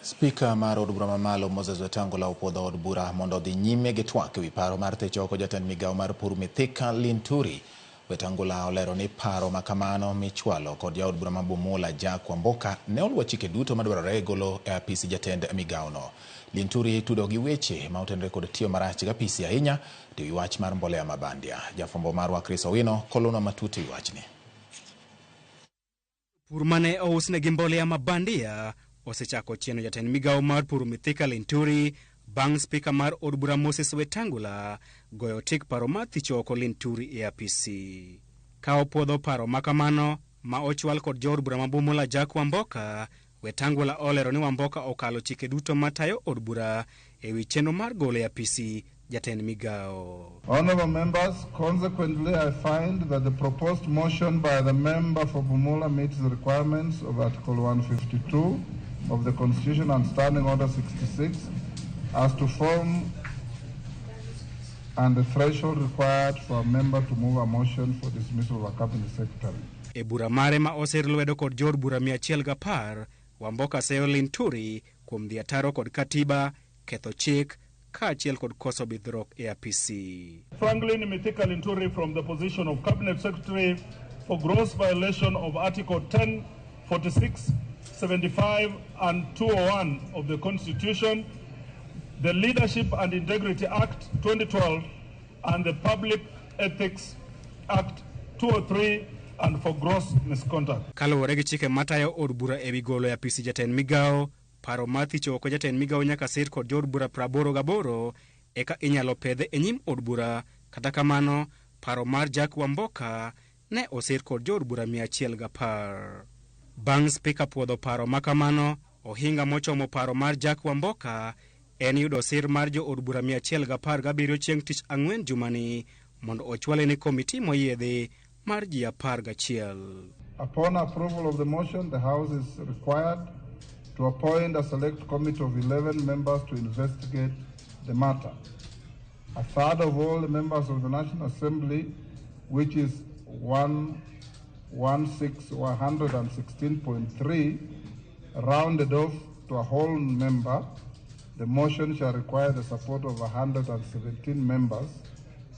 Spika mar od bura mamalo Moses Wetangula opuodho od bura mondo odhi nyime gi twak ewi paro mar thicho oko jatend migawo mar pur Mithika Linturi. Wetangula olero ni paro ma kamano michwalo kod jaod bura ma Bumula Jack Wamboka ne oluwo chike duto madwarore e golo e apisi jatend migawono. Linturi itudo gi weche ma otenore kod tiyo marach gi apisi ahinya to ewi wach mar mbolea ma bandia. Jafwambo marwa Chris Owino kolonwa matut ewi wachni. Pur mane ousnegi mbolea ma bandia osechako chieno jatend migawo mar pur Mithika Linturi bang' spika mar od bura Moses Wetangula goyo tik paro mar thicho oko Linturi e apisi. Ka opuodho paro ma kamano ma ochwal kod jood bura ma Bumula Jack Wamboka, Wetangula olero ni Wamboka okalo chike duto matayo od bura ewi chenro mar golo e apisi jatend migawo. Honorable members, consequently, I find that the proposed motion by the member for Bumula meets the requirements of Article 152 of the Constitution and Standing Order 66 as to form and the threshold required for a member to move a motion for dismissal of a cabinet secretary. E bura mare ma osir lwedo kod jood bura 110, Wamboka seyo Linturi kuom dhi ataro kod katiba, ketho chik, kaachiel kod koso bidhruok e apisi. Franklin Mithika Linturi from the position of Cabinet Secretary for gross violation of Article 10, 46, 75 and 201 of the Constitution, the Leadership and Integrity Act 2012 and the Public Ethics Act 203 and for gross misconduct. Kaluwore gi chike matayo od bura ewi golo e apisi jatend migawo, paro mar thicho oko jatend migawo nyaka sir kod jood bura 88 eka inyalo pedhe e nyim od bura. Kata kamano, paro mar Jack Wamboka ne osir kod jood bura 110. Bang' spika puodho paro ma kamano, ohinga mochomo paro mar Jack Wamboka en yudo sir mar jood bura 117 chieng' tich ang'wen jumani mondo ochwale ne komiti moyiedhi mar ji 11. Upon approval of the motion, the House is required to appoint a select committee of 11 members to investigate the matter. A third of all the members of the National Assembly, which is 116.3, rounded off to a whole member, the motion shall require the support of 117 members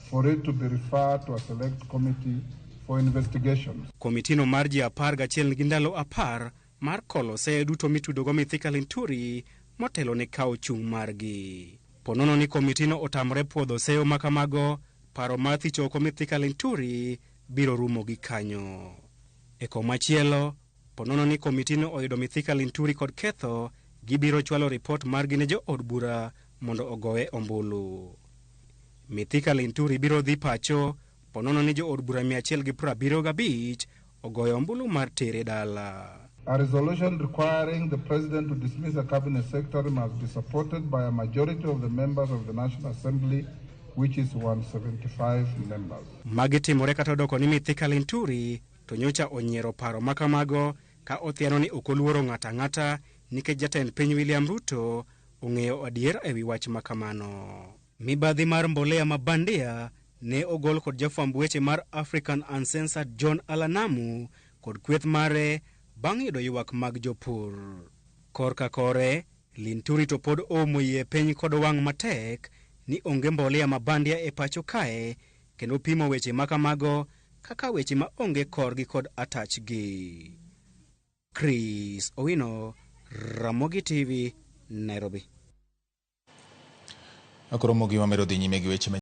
for it to be referred to a select committee for investigations. Komitino mar ji 11 nigi ndalo 10 mar kolo seyo duto mitudogo Mithika Linturi motelo ne kawo chung' margi. Ponono ni komitino otamore puodho seyo ma kamago, paro mar thicho oko Mithika Linturi biro rumo gi kanyo. E komachielo, ponono ni komitino oyudo Mithika Linturi kod ketho, gibiro chwalo ripot margi ne jo od bura mondo ogoye ombulu. Mithika Linturi biro dhi pacho ponono ni jo od bura 175 ogoyo ombulu mar tere dala. A resolution requiring the President to dismiss a cabinet secretary must be supported by a majority of the members of the National Assembly, which is 175 members. Magi timore kata odoko ni Mithika Linturi to nyocha onyiero paro ma kamago ka othiano ni ok oluoro ng'ato ang'ata nikech jatend piny William Ruto ong'eyo adier ewi wach ma kamano. Mibadhi mar mbolea ma bandia ne ogol kod jafwamb weche mar African Uncensored John Alanamu kod kweth mare bang' yudo ywak mag jopur. Korka kore, Linturi to pod oumo yie piny kod wang' matek ni onge mbolea ma bandia e pacho kae kendo pimo weche ma kamago kaka weche ma onge korgi kod atachgi. Chris Owino, Ramogi TV, Nairobi. Koro mogi wamedo dhi nyime gi weche.